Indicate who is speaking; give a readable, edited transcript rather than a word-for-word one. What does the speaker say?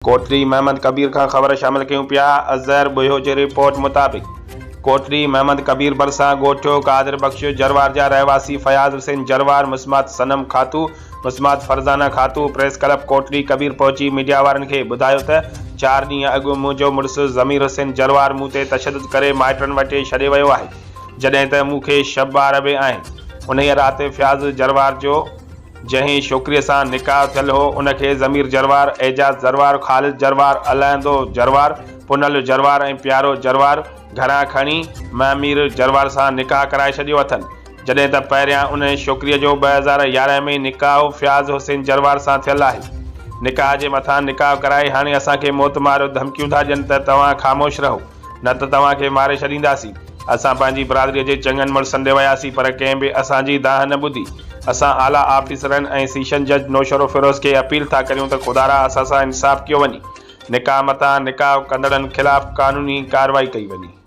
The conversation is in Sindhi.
Speaker 1: ڪوٽڙي محمد ڪبير کان خبر شامل ڪيون پيا اظهر ٻوهيو جي رپورٽ مطابق ڪوٽڙي محمد ڪبير ڀرسان ڳوٺ قادر بخش جروار جا رهواسي فياض حسين جروار مسمات صنم خاتو مسمات فرزانه خاتو پريس ڪلب ڪوٽڙي ڪبير پهچي ميڊيا وارن کي ٻڌايو ته چار ڏينهن اڳ منهنجو مڙس ضمير حسين جروار مون تي تشدد ڪري مائٽن وٽ ڇڏي ويو آهي جڏهن ته مون کي ڇهه ٻار به آهن انهيء رات فياض جروار جو جنهن ڇوڪريء سان نڪاح ٿيل هو، ان کي ضمير جروار، اعجاز جروار، خالد جروار، الهندو جروار، پنهل جروار ۽ پيارو جروار گهران کڻي مهمير جروار سان نڪاح ڪرائي ڇڏيو اٿن. جڏهن ته پهريان ان ڇوڪريء جو 2011 ۾ نڪاح فياض حسين جروار سان ٿيل آهي. نڪاح جي مٿان نڪاح ڪرائي هاڻي اسان کي موت مار ڌمڪيون ٿا ڏين ته توهان خاموش رهو نه ته توهان کي ماري ڇڏينداسين. اسان پنهنجي برادريء جي چڱن مڙسن ڏي وياسين پر ڪنهن به اسان جي دانهن نه ٻڌي. اسان اعليٰ آفيسرن ۽ سيشن جج نوشهروفيروز کي اپيل ٿا ڪريون ته خدارا اسان سان انصاف ڪيو وڃي. نڪاح متان نڪاح ڪندڙن خلاف قانوني ڪارروائي ڪئي وڃي.